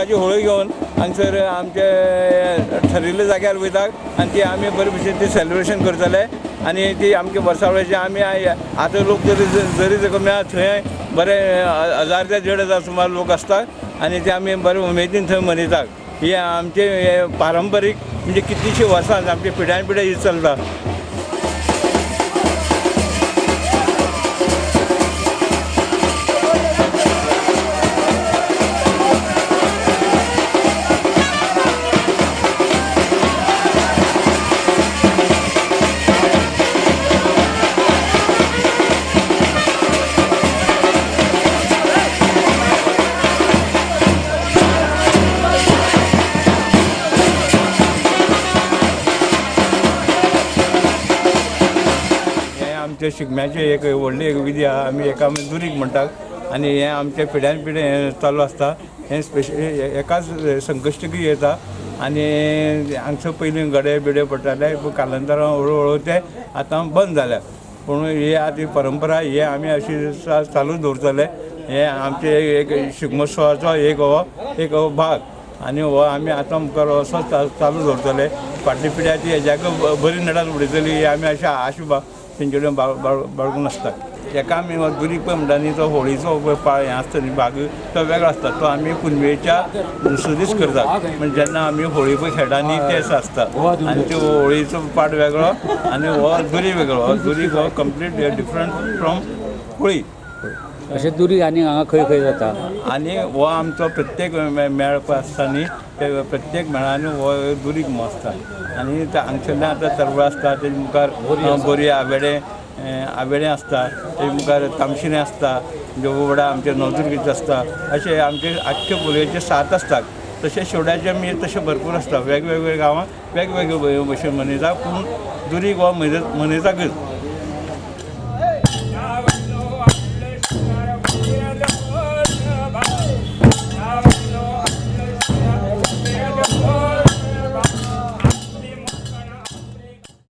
उदकाची होळी घेवन हांगसर आमचे ठरिल्ल्या जाग्यार वयता आनी ती आमी बरे भशेन ती सेलिब्रेशन करतले. आनी ती आमचे वर्सावळीची आमी आतां लोक जरी जरी कमी आहा थंय बरे 1000 ते 1500 सुमार लोक आसतात आनी ते आमी बरे उमेदीन थंय मनयतात. ही आमचे पारंपरीक म्हणजे कितलींशीं वर्सां आमच्या पिढ्यान पिढ्या ही चलता. आमच्या शिगम्याचे एक व्हडली एक विधी आहा, आमी एका आमी दुरीग म्हणटात आनी हें आमच्या पिढ्यान पिढ्या हें चालू आसता. हें स्पेशली एकाच संकश्टीक येता आनी हांगसर पयलीं गडे बिडे पडटाले, पूण कालांतरान हळू हळू ते आतां बंद जाल्या. पूण ही आतां परंपरा ही आमी अशी चालू दवरतले. हें आमचे एक शिगमोत्सवाचो एक हो एक भाग आनी हो आमी आतां मुखार असो चालू दवरतले. फाटली पिढ्या ती हेज्याक बरी नडात उडयतली ही आमी अशें आशा तेंचे कडेन बाळगून आसता. एका आमी दुरीग पळय म्हणटा न्ही, तो होळीचो पाळ हें आसता न्ही भाग तो वेगळो आसता. तो आमी पुनवेच्या दुसरो दीस करतात, म्हणजे जेन्ना आमी होळी पळय खेळटा न्ही तेच आसता. आनी ते होळीचो पाट वेगळो आनी हो दुरीग वेगळो. हो दुरीग हो कंप्लीट डिफरंट फ्रॉम होळी. अशें दुरीग आनी हांगा खंय खंय जाता आनी हो आमचो प्रत्येक मेळ पळय आसता न्ही ते प्रत्येक मेळांनी हो दुरीग म्हूण आसता. आनी हांगसरल्यान आतां तरवळ आसता, तेजे मुखार बोरये आवेडे आवेडे आसता, तेजे मुखार तामशिणें आसता, वडा आमचे नवदुर्गेचे आसता. अशे आमचे आख्खे बोरयेचे 7 आसतात. तशें शेवड्याचे आमी तशें भरपूर आसता. वेगवेगळे गांवांत वेगवेगळे भशेन मनयता, पूण दुरीग हो मनयताकच.